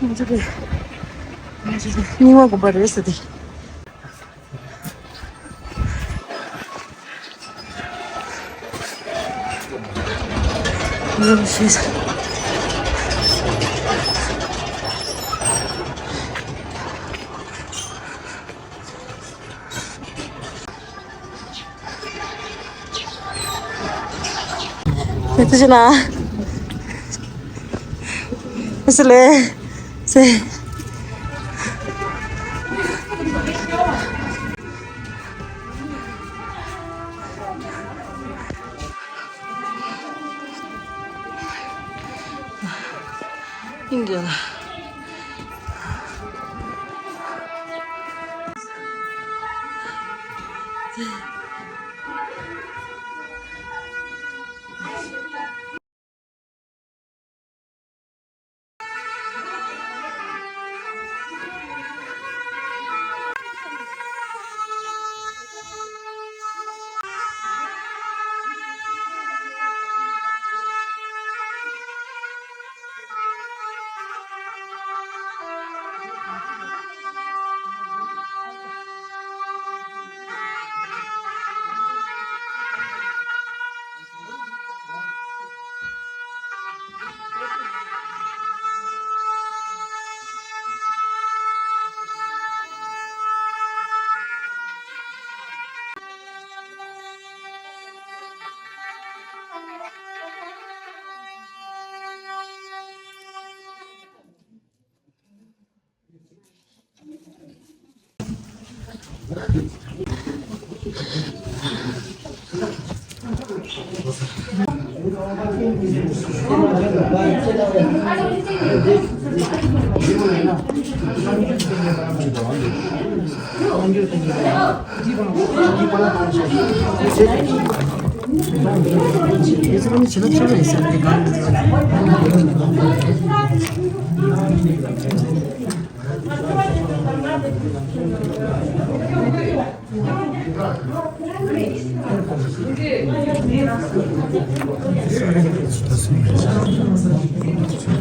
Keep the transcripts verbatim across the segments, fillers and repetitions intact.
ང་ཚོ་དེ་ང་ཚོ་དེ་རྙིང་མ་དགོན་པ་རེད་ཟེར་ཏེ། ཨེ་ཙི་ཅི་ན། ཨེ་ཙི་ལེ། ཙི། ཨིན་གྱི་ལ།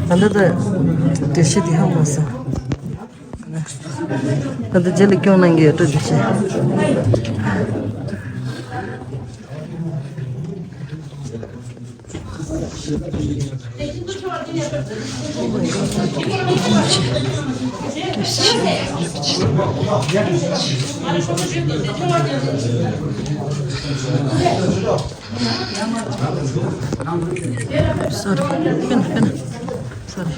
ད་ལྟ་ད་འགྲེལ་བཤད་འདི་ཧ་གོ་སོང་། ད་ལྟ་རྗེས་ལ་སྐྱོང་གནང་གི་ཡོད་འགྲོ་འགྲེལ་བཤད། Sorry. ཕན་ཕན། Sorry.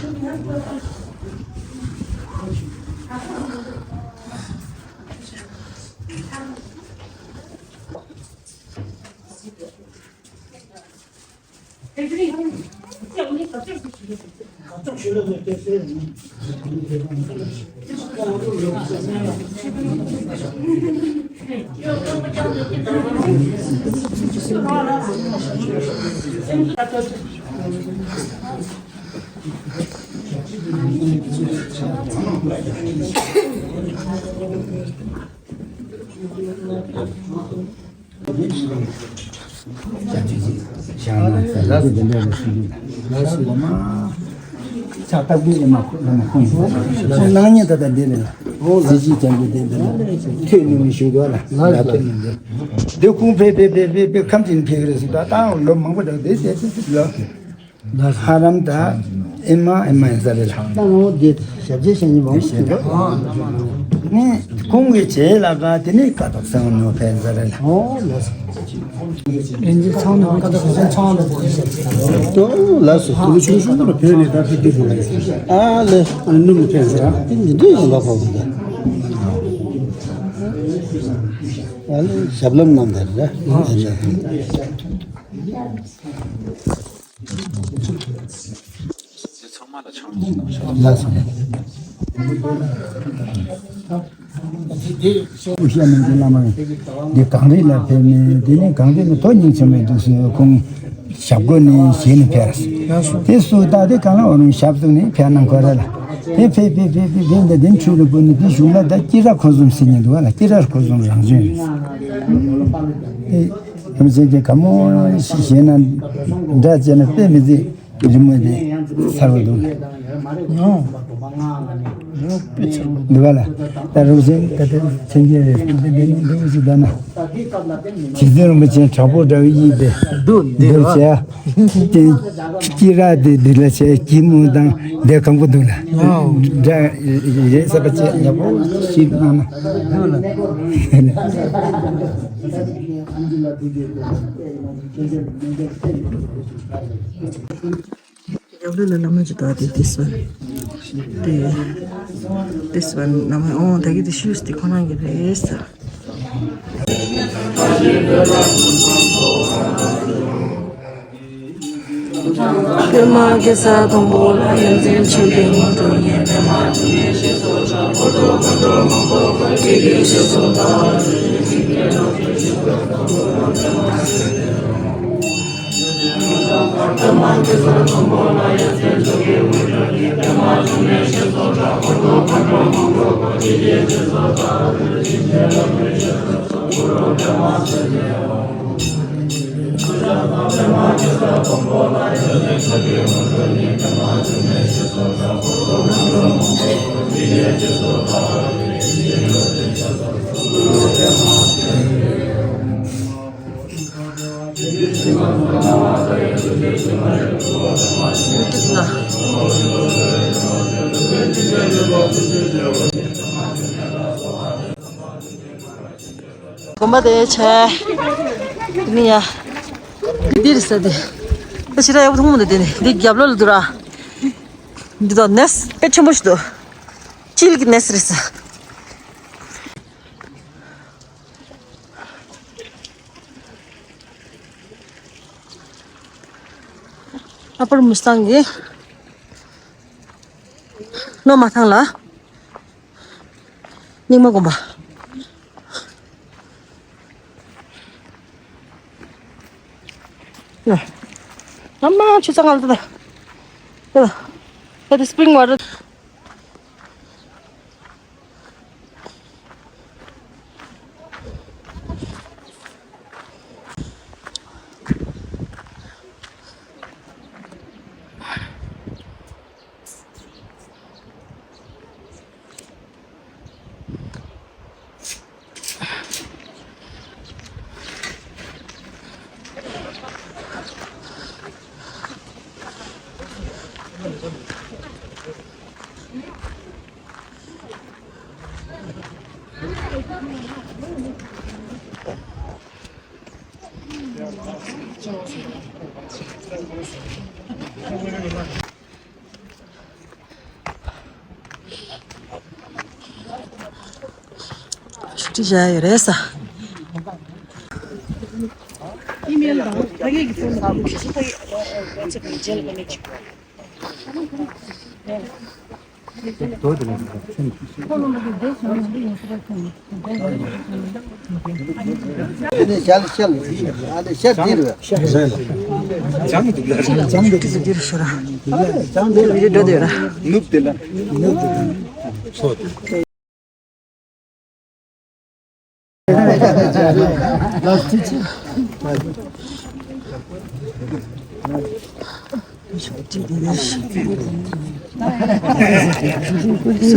ཕྱག་བཏབ་དགོས་ཨེ་མ་ཁོ་ལ་མ་ཁོང་ཡིན། ཁོང་སྣང་བརྙན་ད་ལྟ་འདི་ནས་ལ། གཟི་བརྗིད་ཅན་གྱི་འདི་འདི་ལ་ཐོས་ནུས་མི་ཞུ་དོ་ལ་ལ་ཐོས་ནུས་འདི། འདི་ཁུང་ཕེ་ཕེ་ཕེ་ཕེ་ཕེ་ཁམས་ཅན་ཕེ་གི་རེད་ཟེར་ད་ད་ལོ་མང་པོ་འདྲ་འདི་དེ་དེ་ལོ། ཧ་རམ་ད་ཨེ་མ་ཨེ་མ་ཡིན་ས་རེད་ལ། ད་ངོ་བོ་འདི་ཞབས་རྗེས་བཤད་མཁན་མང་པོ་ཞིག་འདུག་ནི་ཁོང་གི་རྗེས་ལ་ད་དེ་ནས་ཀ་དོག་སེང་ནོ་ཕན་ཟེར་རེད་ལ། ཨོ་ལགས་སོ། ཨིན་ཇི་ཚང་ནས་ཀ་དོག་སེང་ཚང་ནས་ཀ་དོག་སེང་། ཨོ་ལགས་སོ། དུ་ཆུང་ཆུང་ལ་ཕན་ནས་ད་ཕི་ཏི་ཧུ་ལ་ཡོད། ཨ་ལེ་ཨ་ནི་ནུབ་ནས་ཕན་ཟེར་ཨ་དེ་ཉིན་དུ་ཡང་ལོག་ཕོག་གི། ཨ་ལེ་ཞབས་ལྷམ་རྣམས་དེ་རེད། ལགས་སོ། སྐུ་ཞབས་མི་འདི་བླ་མ་འདི་གངས་རི་ལ་ཕེབས་ནས་འདི་ནས་གངས་རི་ནས་ཐོ་སྙིང་ཆེན་མོའི་འདུག་སེ་ཁོང་ཞབས་སྒོ་ནས་བཞེས་ནས་ཕེབས། དེ་སུ་ད་དེ་གང་ལ་འོ་རུང་ཞབས་བཙུགས་ནས་ཕེབས་གནང་ཁོ་ར་ལ་དེ་ཕེབས་ཕེབས་ཕེབས་ཕེབས་ཕེབས་འདི་འདི་འཕྲུལ་རུ་བུད་ནས་འདི་གཞུང་ལ་ད་སྐྱིད་ར་ཁོ་ཟུམ་ཟེར་ཉན་འདུག་བ་ལ་སྐྱིད་ར་ཁོ་ཟུམ་རང་བྱོན་རེད། དེ་ཡུམ་ཆེན་གྱི་ག་མོ་ཞིག་བཞེས་ན་འདྲ་བྱས་ན་དཔེ་མི་སྲིད། རི་མོ་དེ་གསར་པ་འདུག་ཡང་། འདི་བ་ལ་ད་རུང་ཅན་ད་ལྟ་ཆེན་ཆེན་རེད། འདི་འདི་ནི་འདི་འུ་ཅི་ད་ན་ཇི་ལྟར་རིན་པོ་ཆེ་དྲག་པོ་འདྲ་བའི་ཡིད་དེ་འདུག་འདི་འདུག་བྱས། དེ་སྐྱིད་ར་དེ་འདི་ལ་བྱས་སྐྱིད་མོ་དང་བསྡད་ཁང་པོ་འདུག་ལ། འདྲ་རེད་ས་པ་ཆེ་ཉ་པོ་ཞིག་གནང་ན། རྒྱབ་ལོགས་ལ་བླ་མ་ཅིག་འདུག་དེ་དེ་སོ། དེ་དེ་སོ་བླ་མ། ཨོ་ད་གི་དེ་ཤུས་དེ་ཁོ་རང་གི་རེད་ས། པདྨ་གེ་སར་སྡོང་པོ་ལ། ཡ་མཚན་མཆོད་པའི་སྔོན་དུ་ཉིད། པདྨ་འབྱུང་གནས་ཞེས་སོགས་གྲགས། འཁོར་དུ་མཁའ་འགྲོ་མང་པོ་དག །ཀྱེ་ཀྱེ་ཞེས་སོགས་བཏགས། དགོན་པ་དེ་ཆེ། ནི་ཡ། འདི་འདིར་ས་དེ། ད་ཕྱི་ར་ཡག་པོ་མཐོང་མི་འདུག་དེ་ནི་འདི་རྒྱབ་ལོགས་ལ་འདུག་ར། འདི་དག་གནས་དཔེ་ཆེན་པོ་ཞིག་འདུག་ཅི་ལ་གི་གནས་རེད་ས། ཨ་པར་མུ་སྟང་གི་ལོ་མ་ཐང་ལ། རྙིང་མ་དགོན་པ། ཡ། ཨ་མ་ཆུ་ཚ་ང་ལ་ད། ད་ད་ད་སྤྲིང་ཝ་ཊར། ཆུ་ཊི་བཞག་ཡོད་རེད་ས། ཨི་མེལ་དང་ཕ་གི་གི་ཕོན་ནང་ལ་ཕ་གི་ཝ་ཊི་སེབ་ནང་མཇལ་ག་མེད་ཅིག་ནུབ་དེ་ལ། ནུབ་དེ་ལ། སུ་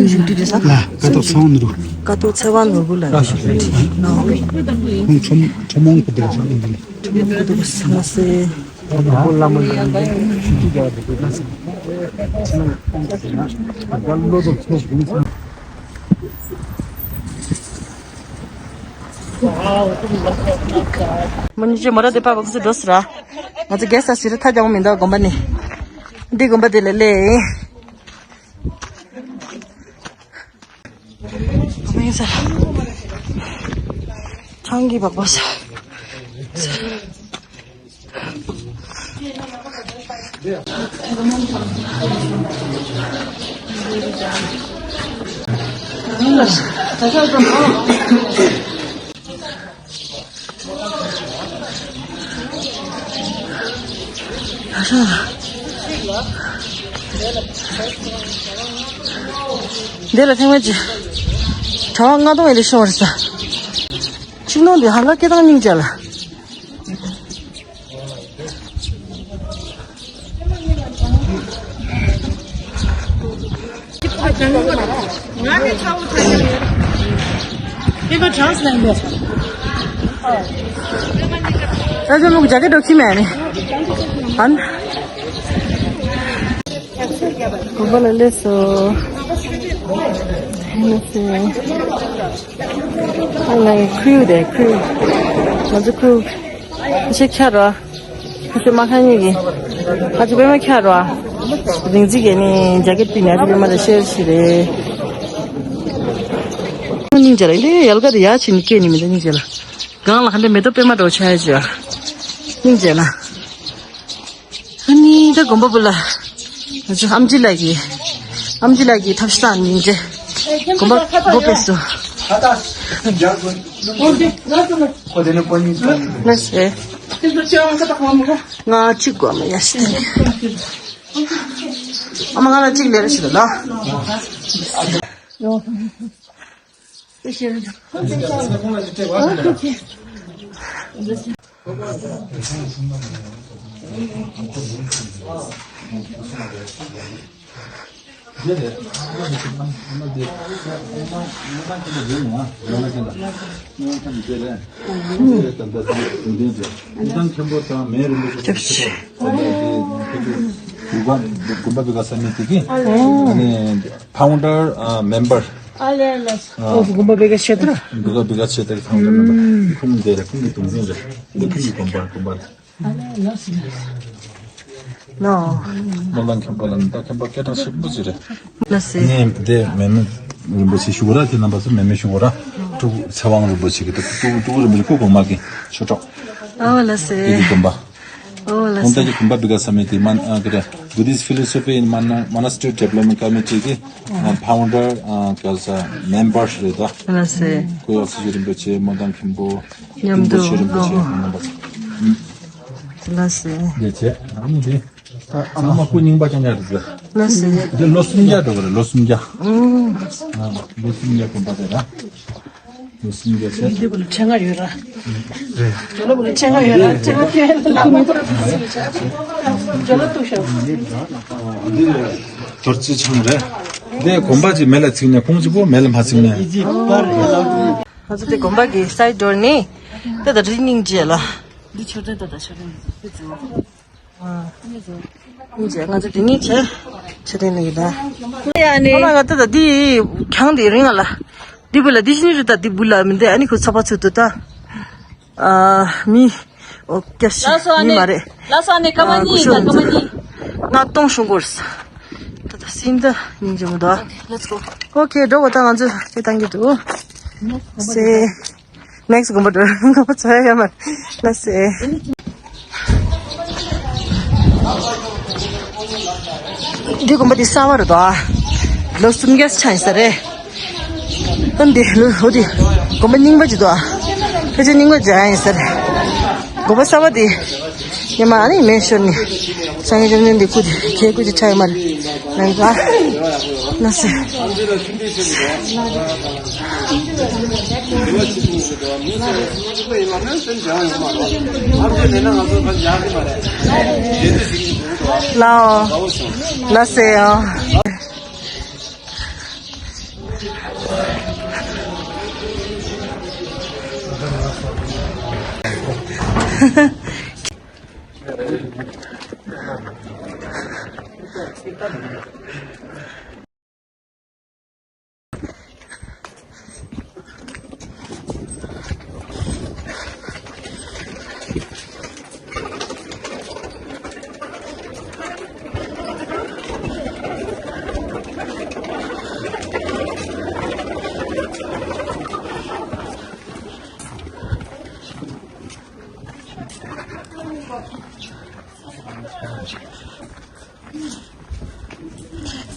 བཞུགས་དུས་དེ་ས། ཀ་ཏོག་ཚེ་དབང་ནོར་བུ། ཀ་ཏོག་ཚེ་དབང་ནོར་བུ་ལ་བཞུགས་དུས་ནོ། ཁོང་ཁྲོམ་ཁྲོམ་དབང་གི་དེ་ས། ཁྲོམ་དབང་གི་དེ་ས་མ་ཟེར། མ་ཎི་ཅོ་མོ་ར་དེ་པ་བ་ཁུ་སུ་འགྲོ་སི་ར། ང་ཚོ་རྒྱལ་ས་སི་རི་ཐ་རྒྱ་མོ་མི་འདུག་དགོན་པ་ནི། འདི་དགོན་པ་དེ་ལ་ལེ། དགོན་པ་ཡིན་ས། ཆང་གི་བག་བག་ས། འདི་ལ་ཐེངས་མ་གཅིག་གྲྭ་པ་ལྔ་སྟོང་ཡིན་ལེ་ཤོར་བ་རེད་ས། ཆིག་ནོར་འདི་ཧ་ལ་སྐད་གདངས་སྙིང་རྗེ་ལ། ང་གི་ཚ་བོ་ཚ་ཡོད། ཨེ་ཁོ་translate་མེད། ད་ཅོ་མོ་ཇ་ཀེ་ཊོ་ཁྱི་མེད་ནི། ཨན། གོ་པ་ལ་ལས་སོ། ལས་སོ། ཨ་ལས་ཁུ་དེ་ཁུ། ང་ཚོ་ཁུ། ཤེས་ཁྱ་རོ། ཁ་ཤས་མ་ཁ་ཉིད་ཀྱི། ཁ་ཆུ་པད་མ་ཁྱ་རོ། རིང་ཚིག་གི་ནི་ཇ་ཀེ་ཊི་པི་ནི་ཨ་ཆུ་པད་མ་དང་ཤེར་ཞིག་རེད། སྙིང་རྗེ་ལ་འདི་ཡལ་ག་དེ་ཡ་ཕྱིན་སྐྱེས་ནི་མི་འདུག་སྙིང་རྗེ་ལ། གང་ལ་ཧ་འདྲེ་མེ་ཏོག་པད་མ་འདྲ་བོ་ཆགས་ཡ་ཅི་ཡ། སྙིང་རྗེ་ལ། ཨ་ནི་ད་དགོན་པ་བུ་ལ། ང་ཚོ་ཨམ་ཆི་ལགས་ཀྱིས། ཨམ་ཆི་ལགས་ཀྱིས་ཐབས་ཤེས་བཏང་ནི་འདྲ། དགོན་པ་སྒོ་ཕྱེས་སོང་། ལགས་སེ། ང་གཅིག་དགོས་མ་ཡ་ཤི་དེ། ཨ་མ་ང་ལ་གཅིག་ལས་ར་ཤི་ལ། Founder, uh, member. ཨ་ལས་ལས། ཨོ་གུམ་པ་བེ་ག་ཆེ་ཏྲ། བེ་ག་བེ་ག་ཆེ་ཏྲ་founder member. ཁོང་འདི་རེད། ཁོང་གི་དུང་ཟིན་རེད། འདི་ཁོང་གི་དགོན་པ་དགོན་པ་རེད། ཨ་ལས་ལས། ནོ། སྨོན་ལམ་མཁན་པོ་ལ་ནི་ད་མཁན་པོ་སྐད་གྲགས་ཆེན་པོ་ཅིག་རེད། ལགས་སེ། ངས་འདི་མེ་མེ་རིན་པོ་ཆེ་ཞུ་གོ་ར། དེ་རྣམ་པ་ཚོ་མེ་མེ་ཞུ་གོ་ར། ཀྲུའུ་ཚེ་དབང་རིན་པོ་ཆེ་གི་ད་ཀྲུའུ་ཀྲུའུ་རིན་པོ་ཆེ་སྐུ་གོང་མ་གི་ཆོས་གྲོགས། ཨོ་ལགས་སེ། དེ་གི་དགོན་པ། ཨོ་ལགས་སེ། ཁོང་ད་གི་དགོན་པ་བི་ག་ས་མི་དེ་མན་ཨ་གི་རེད། Buddhist Philosophy in Mana- Monastery Development Committee གི་ཨ་founder ཨ་ག་ས་member རེད་ད། ལགས་སེ། སྐུ་ཡག་སྲི་ཞུ་རིན་པོ་ཆེ་སྨོན་ལམ་མཁན་པོ། མཉམ་དུ། རིན་པོ་ཆེ་རིན་པོ་ཆེ། ཨོ། རྣམ་པ་ཚོ། ལགས་སེ། ཡ་ཆེ། ཨ་ནི་དེ། ཨ་མ་སྐུ་རྙིང་པ་རྐྱང་རྐྱང་རེད། ལགས་སེ། འདི་ལོ་སུམ་བརྒྱ་འགྲོ་གི་རེད། ལོ་སུམ་བརྒྱ། ཨུམ། ཨ་ལོ་སུམ་བརྒྱ་དགོན་པ་དེ་ར། ལོ་སུམ་བརྒྱ་ཆེ། འདི་བུ་ལ་ཆེ་ང་ཡོད་ར། རེད། ཇོ་ལོ་བུ་ལ་ཆེ་ང་ཡོད་ར། ཆེ་ང་ཁྱེད་ལ་མི་འདུག་ཇོ་ལོ་ཏུ་ཤོག་འདི་རེད། རྡོ་རྩི་ཆང་རེད། འདི་དགོན་པ་ཅིག་མེ་ལ་ཚིག་ནས་ཁོང་ཅིག་པོ་མེ་ལ་མ་ཚིག་ནས། ང་ཚོ་དེ་དགོན་པ་གི་སའི་ཌོར་ནས་དེ་ད་རི་སྙིང་རྗེ་ལ། འདི་མཆོད་རྟེན་ད་ད་མཆོད་རྟེན་འདི་ཚོ། ཨ། སྙིང་རྗེ། ང་ཚོ་དེ་གཉིས་བྱས། མཆོད་རྟེན་ནས་ཡིན་ད། ཡ་ནི། ཨ་མ་ང་ད་ད་འདི་གྱང་དེ་རིང་ང་ལ། འདི་བུ་ལ་འདི་ཤི་ནི་རི་ད་འདི་བུ་ལ་མི་འདི་ཨ་ནི་ཁོ་ཚ་བ་ཚུད་དུ་ད། ཨ་མི། ཨོ་ཀྱ་ཤི། ལགས་སོ་ཨ་མི་ནི། མ་རེད། ལགས་སོ་ཨ་ནི་ཀ་མ་ཨ་ནི་ཡིན་ད་ཀ་མ་ནི། ང་སྟོང་ཤོང་གོ་ར། ད་ད་སིན་ད་སྙིང་རྗེ་མོ་ད། Let's go. ཨོ་ཁེ་འགྲོ་བ་ད་ང་ཚོ་ཁེ་བཏང་གི་འདུག་སེ། Next དགོན་པ་འགྲོ། དགོན་པ་ཚོ་ཡ་མ་ལ་སེ། འདི་དགོན་པ་འདི་གསར་པ་རེད་དོ། ལོ་སུམ་བརྒྱ་ཆགས་ཡིན་ས་རེད། ཨ་འདི་ལོ་འོ་འདི་དགོན་པ་རྙིང་པ་ཅིག་དོ། ཕལ་ཆེར་རྙིང་པ་ཅིག་ཡིན་ས་རེད། དགོན་པ་གསར་པ་འདི། ཉི་མ་ཨ་ནི་མེ་ཤོར་ནི། སང་ཉིན་འདི་ཁུ་འདི་ཁེ་ཁུ་ཅིག་ཆགས་ཡོད་མ་རེད། ལན་ག་ན་སེ། ལའོ། ན་སེ་ཡོ།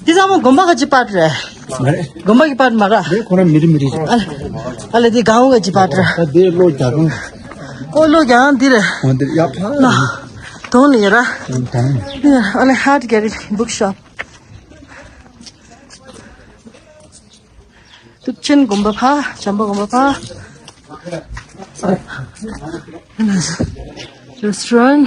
འདི་ཚང་མ་དགོན་པ་ག་ཅི་པར་རེད། མ་རེད། དགོན་པ་གི་པར་མ་ར། རེད་ཁོ་རང་མི་རི་མི་རི་རེད། ཨ་ལ་ཨ་ལ་འདི་གང་ག་ཅི་པར་རེད། ད་འདི་གློག་རྒྱག་གང་། ཨོ་གློག་རྒྱག་གང་འདི་རེད། འོ་འདི་ཡག་ཕ་ལ། དོང་ནི་ཡོད་ར། དོང་ནི། ཨ་ལ་Heart Gallery Bookshop། ཏུབ་ཆེན་དགོན་པ་ཕ། བྱམས་པ་དགོན་པ་ཕ། Restaurant.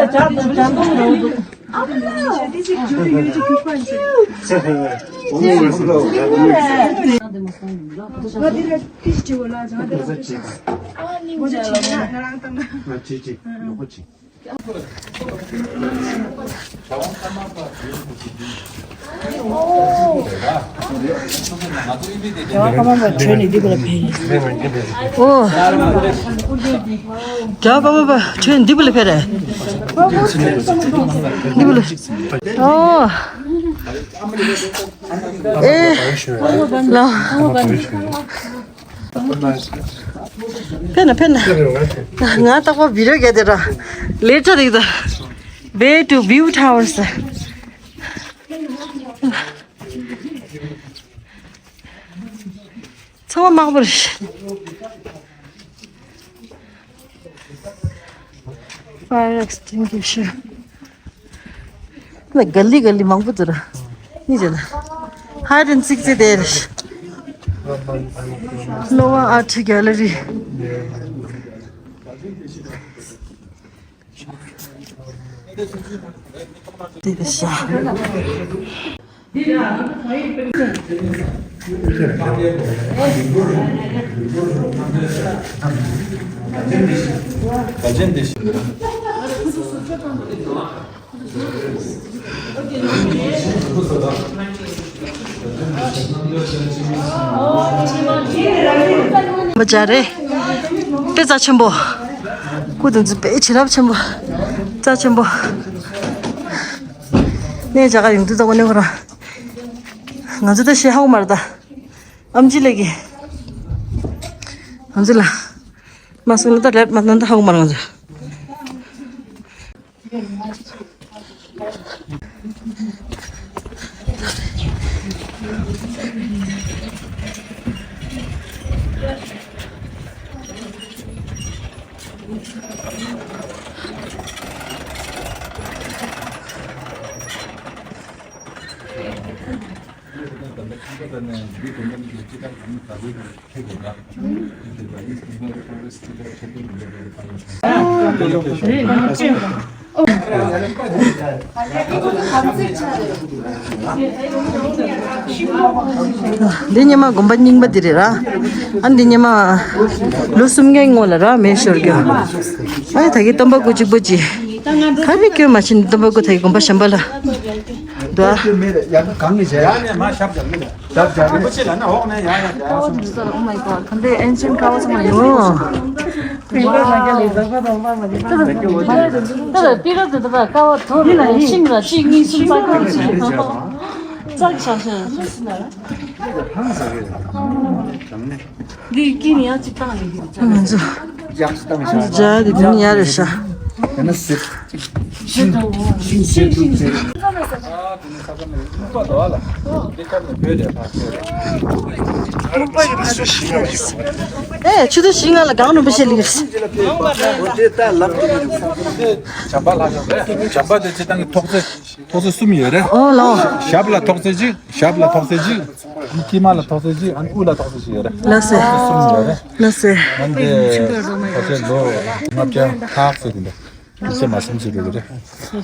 རྒྱལ་བ་ཀརྨ་པ་བྲོས་ནས་འདི་བུ་ལ་ཕེབས། ཨོ། རྒྱལ་བ་ཀརྨ་པ་བྲོས་ནས་འདི་བུ་ལ་ཕེབས་རེད། འདི་བུ་ལ། ཨོ། ཨེ། ལ། ཕེབས་ན་ཕེབས་ན། ང་རྟག་པར་བི་ཌིའོ་རྒྱག་དེ་ར། ལེ་ཊར་རིག་ད། Way to View Towers. ཚང་མ་དམར་པོ་རེད། Fire extinguisher. ན་ག་ལི་ག་ལི་མང་པོ་འདུག་ར། ནི་ཟེར་ན། Hide and seek ཟེར་དེ་རེད། Noah Art Gallery. དེ་དེ་ཤ། བ་ཇ་རེ། དཔེ་རྩ་ཆེན་པོ། སྐུ་དེ་ཚོ་དཔེ་བྱིན་རླབས་ཆེན་པོ། རྩ་ཆེན་པོ། གནས་རྒྱ་གར་ཡོང་དུས་ད་གོ་གནས་ཁོ་རང་། ང་ཚོ་ད་ཤི་ཧའུ་མར་ད། ཨམ་ཅི་ལེ་གི། ང་ཚོ་ལ། མ་སོང་ན་ད་རེད་མ་ན་ད་ཧའུ་མར་ང་ཚོ། འདི་ཉི་མ་དགོན་པ་རྙིང་པ་འདི་རེད་ར། ཨ་འདི་ཉི་མ་ལོ་སུམ་བརྒྱའི་སྔོན་ལ་ར་མེ་ཤོར་རྒྱུ། ཨ་ད་གི་སྟོན་པ་སྐུ་གཅིག་པུ་གཅིག་ག་རེ་སྐྱོན་མ་ཕྱིན་སྟོན་པ་སྐུ་ད་གི་དགོན་པ་གཞན་པ་ལ། འདུག་ཨ། Oh my god. ད་ལྟའི་ancient ཀ་བ་ཚང་མ་ཡོད། ད་ལྟ་པི་ར་དེ་ད་ཀ་བ་དོ་རེ་ཤིང་ར་གཅིག་གཉིས་གསུམ་ཙག་ཙག་ཙག་ཙག་ཤག་ཤག་འདི་ཀི་ནི་ཡང་གཅིག་བཏང་ནས་འདི་ང་ཚོ་ཇ་དེ་དེ་ནི་ཡ་རེད་ཤག་ཡང་ན་སེར། ཤིང་ཤིང་སེར་ཐུག་ཚེ། ཨེ་ཆུ་ཚོད་བཞི་ལྔ་ལ་གངས་རིན་པོ་ཆེ་ལ་ཡོད། བྱམས་པ་ལྷ་ཁང་རེད། བྱམས་པ་དེ་སྤྱིར་བཏང་གི་ཐོག་ཚད་ཐོག་ཚད་གསུམ་ཡོད་རེད། ཨོ་ལོ། ཞབས་ལ་ཐོག་ཚད་གཅིག་ཞབས་ལ་ཐོག་ཚད་གཅིག་དཀྱིལ་མ་ལ་ཐོག་ཚད་གཅིག་ཨ་ནི་དབུ་ལ་ཐོག་ཚད་གཅིག་ཡོད་རེད། ལགས་སེ། ཐོག་ཚད་གསུམ་ཡོད་རེད། ལགས་སེ། ཨ་ནི་དེ་ཐོག་ཚད་ལོ་ལྔ་བརྒྱ་ལྷག་ཙམ་དེ་འདྲ། དེ་ཚོ་མ་སེམས་ཅིག་རེད་རེད།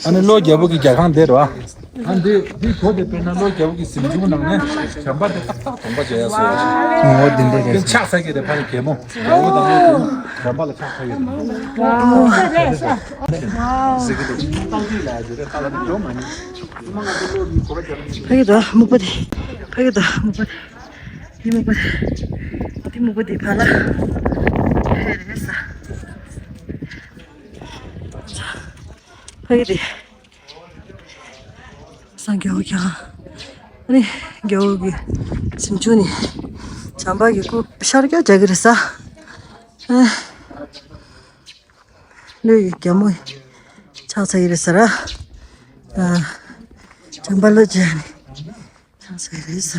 ཨ་ནི་ལོ་རྒྱལ་པོ་གི་རྒྱལ་ཁང་དེ་རེད་བ། ཨ་འདི་འདི་གོ་དེ་དཔེར་ན་ལོ་རྒྱལ་པོ་གི་གཟིམ་ཆུང་ནང་ནས་བྱམས་པ་དེ་ཏག་ཏག་གདོང་པ་མཇལ་ཡ་སོ་ཡ་ཞིག་ངོ་བོ་འདི་འདྲ་རེད། ཕྱག་འཚལ་གྱི་རེད་ཕ་རི་རྒྱལ་མོ་རྒྱལ་པོ་དང་བྱམས་པ་ལ་ཕྱག་འཚལ་གྱི་རེད། ཕ་གི་དང་སྨུག་པ་དེ། ཕ་གི་དང་སྨུག་པ་དེ། འདི་སྨུག་པ་དེ། འདི་སྨུག་པ་དེ་ཕ་ལ། ཧེ་རེད་ས། ཕ་གི་དེ། སངས་རྒྱས་ཀྱང་། ཨ་ནི་རྒྱལ་པོ་གི་གཟིམ་ཆུང་ནས་བྱམས་པ་གི་སྐུ་ཤར་རྒྱག་རྒྱག་གི་རེད་ས། ཨ། ལོས་ཀྱི་རྒྱལ་མོ་ཕྱག་འཚལ་གི་རེད་ས་ར། ཨ། བྱམས་པ་ལོས་བྱས་ནས་ཕྱག་འཚལ་གི་རེད་ས།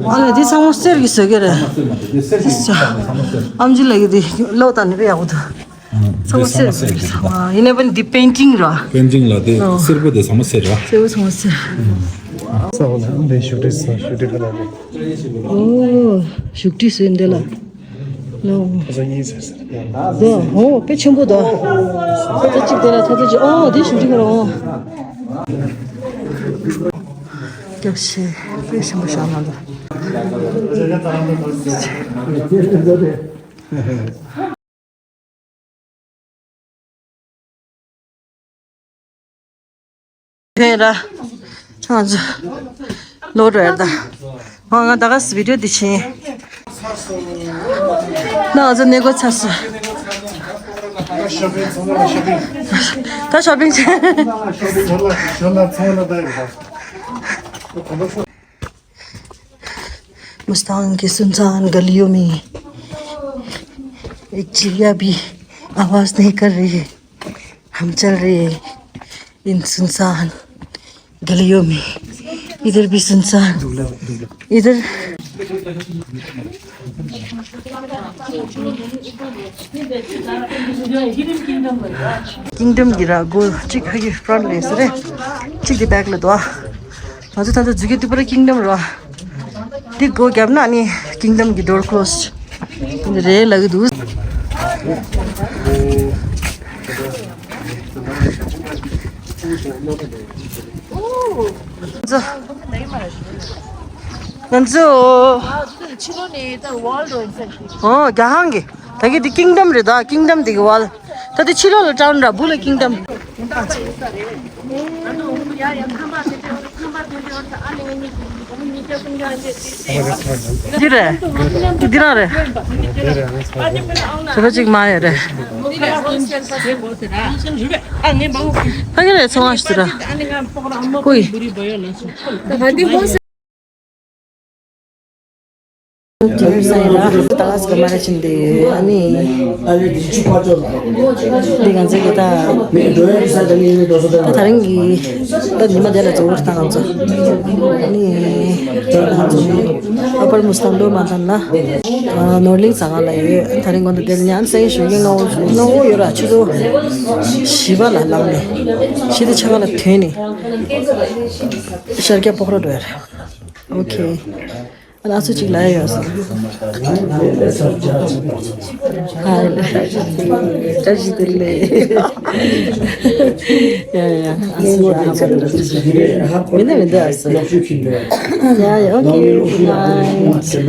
ཨ་ལས་འདི་ཚང་མ་གསེར་གྱི་བཟོ་གི་རེད། ཨམ་ཆི་ལགས་ཀྱིས་འདི་ལོ་དང་ནི་དཔེ་ཡག་པོ་འདུག་ཚང་མ་གསེར་གྱི་རེད། ཡིན་ནའི་པ་འདི་པེན་ཊིང་རེད། པེན་ཊིང་ལ་དེ་ཨོ། སེར་པོ་དེ་ཚང་མ་གསེར་རེད། གསེར་པོ་ཚང་མ་གསེར། ས་འོག་ལ་འདི་བཞུགས་ཁྲི་ས་བཞུགས་ཁྲི་ཁ་ལ་རེད། ཨོ། བཞུགས་ཁྲི་ཟེར་འདི་ལ། ལོ། ཁ་སང་གཉིས་ཟེར་ཟེར། འདི་ཧོ་དཔེ་ཆེན་པོ་འདུག་ཐོག་ཚད་གཅིག་དེ་ལ་ཐོག་ཚད་གཅིག་ཨོ་འདི་བཞུགས་ཁྲི་ཁ་ལ་ཨོ། སྐྱབས་ཤིག་དཔེ་ཆེན་པོ་བཞག་གནང་འདུག་ཕན་ར། ང་ཚོ་ལོ་རེད་ད། ང་ང་ད་ག་སི་བི་ཌིའོ་འདི་ཕྱིན། ང་ཚོ་གནས་སྐོར་ཚར་སོང་། ད་ཤོ་པིང་བྱས། مستان کے سنسان گلیوں میں ایک چڑیا بھی آواز نہیں کر رہی ہے۔ ہم چل رہے ہیں۔ दिन सुनसान, गलियों में इधर भी सुनसान। इधर किंगडम गिरा गो चिक हगी फ्रंट ले सरे चिक दि बैक ले दो। हजुर, तन्त जुगे तिपुरा किंगडम रो। This go gap na ni kingdom ki door closed. Re lagi dus. Nganzu. Nganzu. Oh, gahang ge. Tagi di kingdom re da, kingdom di wall. Tadi chilo lo town ra, bula kingdom. Dire, dire re. Sura chik ma re. Pagire songa sura. Kui. དེ་ས་ཡིན་ལ་ད་ལ་སྐར་མ་ར་ཕྱིན་ཏེ་ཨ་ནི་འདི་ང་ཚོ་གི་ད་ད་ད་རིང་གི་ད་ཉི་མ་དེ་ལ་འཛོམས་ལ་ད་ང་ཚོ་ཨ་ནི་ད་ང་ཚོ་ཨ་པར་མུ་སི་ཐང་ལོ་མ་ཐང་ན་ནོར་གླིང་ཟ་ཁང་ལ་ཡོད། ད་རིང་དགོང་དུ་དེ་ལ་ཉན་སེང་ཞུ་གི་ང་འོ་ང་འོ་ཡོད་ར་ཆུ་ཚོད་བཞི་པ་ལ་ལངས་ནས་ཕྱི་དེ་ཆ་ག་ལ་ཐོན་ནས་ཤར་རྒྱག་ཕོག་ར་འགྲོ་ཡ་ར། ཨོ་ཁེ། ཨ་ལ་སུ་ཅིག་ལ་ཡོད་སོང་། ཧ་ལེ། བཀྲ་ཤིས་བདེ་ལེགས། ཡ་ཡ་ཡ། ཨ་སུ་ཡ་ཧ་མ་མི་འདི་མི་འདི་ཨ་སུ། ཡ་ཡ་ཨོ་ཁེ།